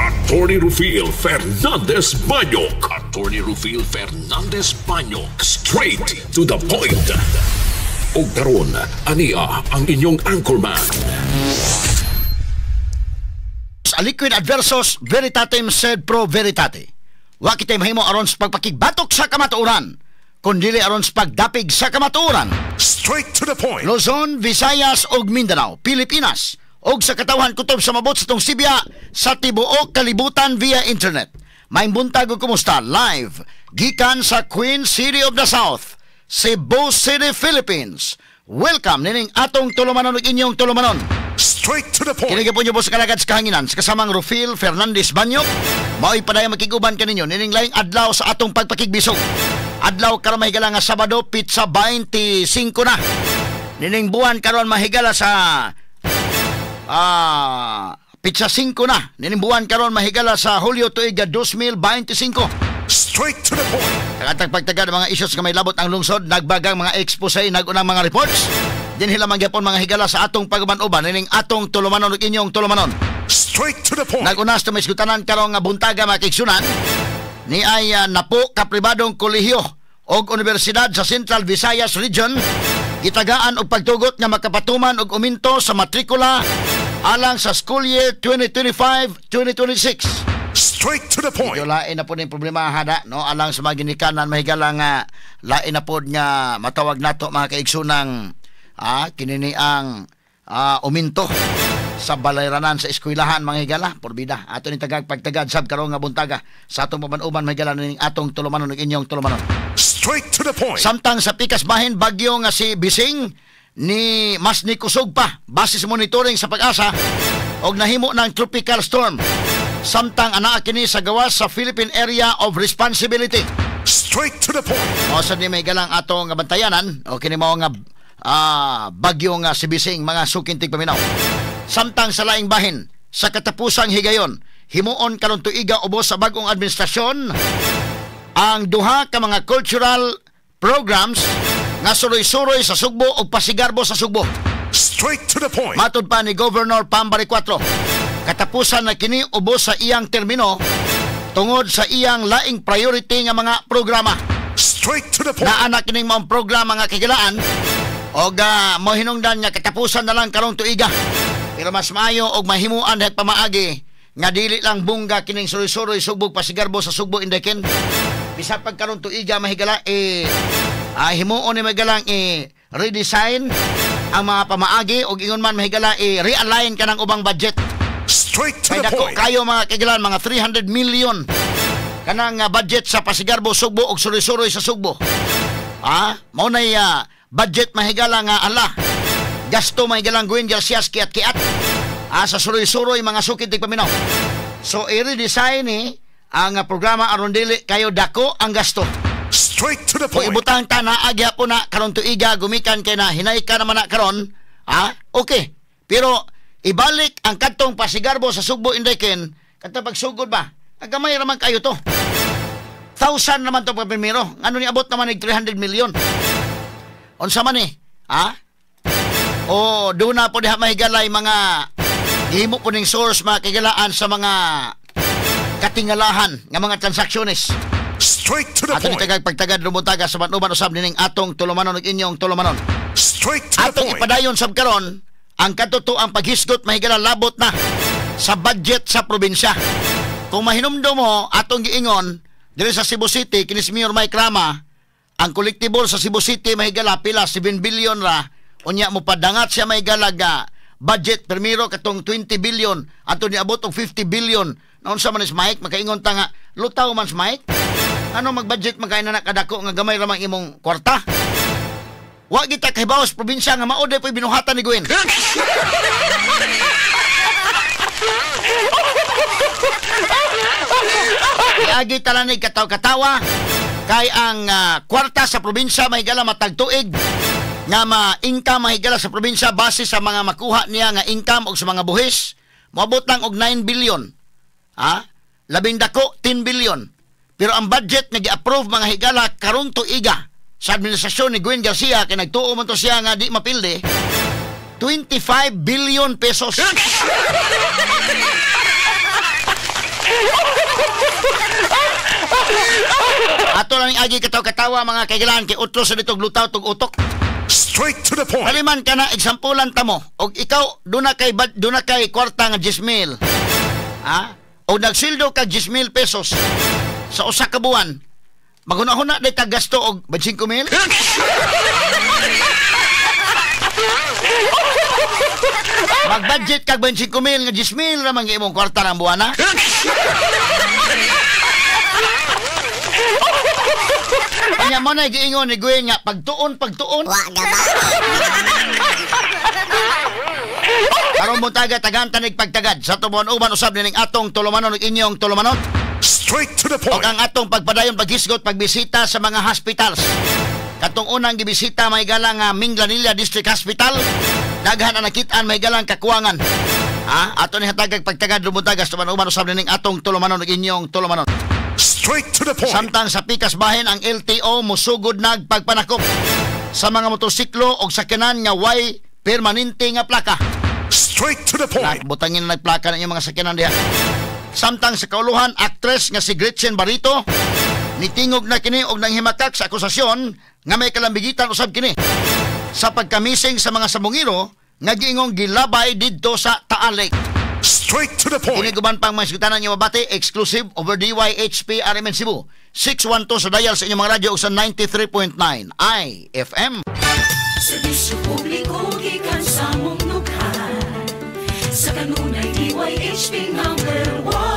Attorney Rufil Fernandez Banyok. Attorney Rufil Fernandez Banyok. Straight to the point. Og karon, ania ang inyong anchorman. Aliquid adversus veritatem sed pro veritate. Wa kitay mahimo aron sa pagpakigbatok sa kamatuoran, kundili aron sa pagdapig sa kamatuoran. Straight to the point. Luzon, Visayas ug Mindanao, Pilipinas ug sa katawhan kutob sa mabot sa tong Sibya sa tibuok kalibutan via internet. Maayong buntag ug kumusta live gikan sa Queen City of the South, Cebu City, Philippines. Welcome nining atong tulumanon ug inyong tulumanon. Straight to the point. Kini po niyo sa kalagad sa kahanginan sa kasamang Rufil Fernandez Banyok. Mao'y padayong makiguban kaninyo nining laing adlaw sa atong pagpakigbisog. Adlaw karon mahigala nga Sabado, petsa 25 na. Nining buwan karon mahigala sa petsa 5 na. Nining buwan karon mahigala sa Hulyo tuig 2025. Straight to the point. Kagatag pagtaga ng mga issues nga may labot ang lungsod, nagbagang mga expose, nagunang mga reports. Dinhi lamang gyapon mga higala sa atong pag-uban-uban nining atong tulumanon ug inyong tulumanon. Straight to the point. Nagunas na may isgutanan karong nga buntaga mga kaigsunan ni ay napo ka pribadong kolehiyo og universidad sa Central Visayas Region gitagaan og pagtugot nga makapatuman og uminto sa matrikula alang sa school year 2025-2026. Straight to the point. Medyo lain na po ning problema hada no alang sa mga ginikanan mahigala nga lain na pod nga matawag nato mga kaigsunang kini ni ang uminto sa balayranan sa eskwelahan mga higala porbida ato ni tagag pagtagad sab karong nga buntaga sa atong paban-uban mga higala ning atong tulumanon ug inyong tulumanon. Straight to the point. Samtang sa pikas bahin bagyo nga si Bising ni mas ni kusog pa base sa monitoring sa Pag-asa og nahimo ng tropical storm. Samtang anaa kini sa gawas sa Philippine Area of Responsibility. Straight to the point. O sa ni may galang atong bantayanan o kini mao nga bagyo nga si Bising mga sukintig paminaw. Samtang sa laing bahin sa katapusang higayon himuon karon tuiga ubos sa bag-ong administrasyon ang duha ka mga cultural programs nga suroy-suroy sa Sugbo ug pasigarbo sa Sugbo. Straight to the point. Matod pa ni Governor Pam Baricuatro, katapusan na kini ubos sa iyang termino tungod sa iyang laing priority nga mga programa. Straight to the point. Naa na kining mga programa nga kagilaan og mohinungdan nga katapusan na lang karong tuiga. Pero mas maayo og mahimuan dahil pamaagi nga dili lang bungga kining suroy-suroy Sugbo pasigarbo sa Sugbo indekin. Bisan pag karon tuiga mahigala himuon ni mahigalang redesign ang mga pamaagi og ingon man mahigala realign kanang ubang budget. Straight to Kay the dako point. kayo mga kagilan mga 300 million kanang budget sa pasigarbo Sugbo og suroy-suroy sa Sugbo. Mao nay budget mahigala nga ala. Gasto mahigalang Gwen Garcias kiat-kiat. Sa suroy-suroy mga sukid tigpaminaw. So i-redesign ni ang programa aron dili kayo dako ang gasto. Straight to the Kung point. ibutang ta na agya po na karon tuiga gumikan kay na hinay ka naman na karon, okay. Pero ibalik ang kadtong pasigarbo sa Sugbo indekin kadto pagsugod ba? Gamay ra man kayo to. 1,000 naman to pag primero. Ngano ni abot naman nig 300 million? Unsa man ni? O doon na po diha mahigalay mga gihimo po ning source mga kagilaan sa mga katingalahan nga mga transaksyones. Straight to the Ato ni point. tagag pagtagad rumuntaga sa banuban usab nining atong tulumanon ug inyong tulumanon. Straight to the Atong point. ipadayon sab karon ang katotoang paghisgot mahigala labot na sa budget sa probinsya. Kung mahinumdum mo atong giingon diri sa Cebu City kini si Mayor Mike Rama ang collectible sa Cebu City mahigala pila 7 billion ra unya mo padangat siya mahigala ga budget primero katong 20 billion ato niabot og 50 billion. Naunsa man is Mike makaingon ta nga lutaw man si Mike. Ano mag-budget man kay na kadako nga gamay ra man imong kwarta? Wa gita kahibaw sa probinsya nga mao day po'y binuhatan ni Gwen. Iagi talanig kataw-katawa kay ang kwarta sa probinsya mahigala matag tuig nga ma-income mahigala sa probinsya base sa mga makuha niya nga income og sa mga buhis moabot lang og 9 billion. Labing dako 10 billion. Pero ang budget nga gi-approve mga higala karong tuiga sa administrasyon ni Gwen Garcia kay nagtuo man to siya nga di mapildi 25 billion pesos. Ato lang agi kataw-katawa, mga kaigilan, kay utro sa ditog lutaw tug utok. Straight to the point. Kaliman ka na exampulan ta mo og ikaw duna kay kwarta nga 10,000. Ha? O nagsildo ka 10,000 pesos sa usa ka buwan. Maghuna-huna day ka gasto og 25,000? Mag-budget kag 25,000 nga 10,000 ra man imong kwarta ng buwan, ha? Kanya mo na giingon ni Gwen nga pagtuon, pagtuon. Wa gaba. Karon mo taga tagan tanig pagtagad sa tubuan uban usab nining atong tulumanon ug inyong tulumanon. Straight to the Og point. ang atong pagpadayon paghisgot pagbisita sa mga hospitals. Katong unang gibisita may galang nga Minglanilla District Hospital, daghan ang nakit-an may galang kakuwangan. Ha? Ato ni hatagag pagtagad rumuntagas tubuan uban usab nining atong tulumanon ug inyong tulumanon. Straight to the point. Samtang sa Pikas Bahin ang LTO musugod nagpagpanakop sa mga motorsiklo og sakyanan nga way permanente nga plaka. Straight to the point. Butangin na nagplaka ng inyong mga sakyanan diha. Samtang sa kauluhan, actress nga si Gretchen Barito nitingog na kini og nanghimakak sa akusasyon nga may kalambigitan usab kini sa pagkamising sa mga sabungero nga giingong gilabay didto sa Taal Lake. Straight to the point. Kini guban pang mga sugtanan niyo mabati, exclusive over DYHP RMN Cebu. 612 sa dial sa inyong mga radyo ug sa 93.9 IFM. Serbisyo publiko gikan sa mong nukhan. Sa kanunay DYHP number 1.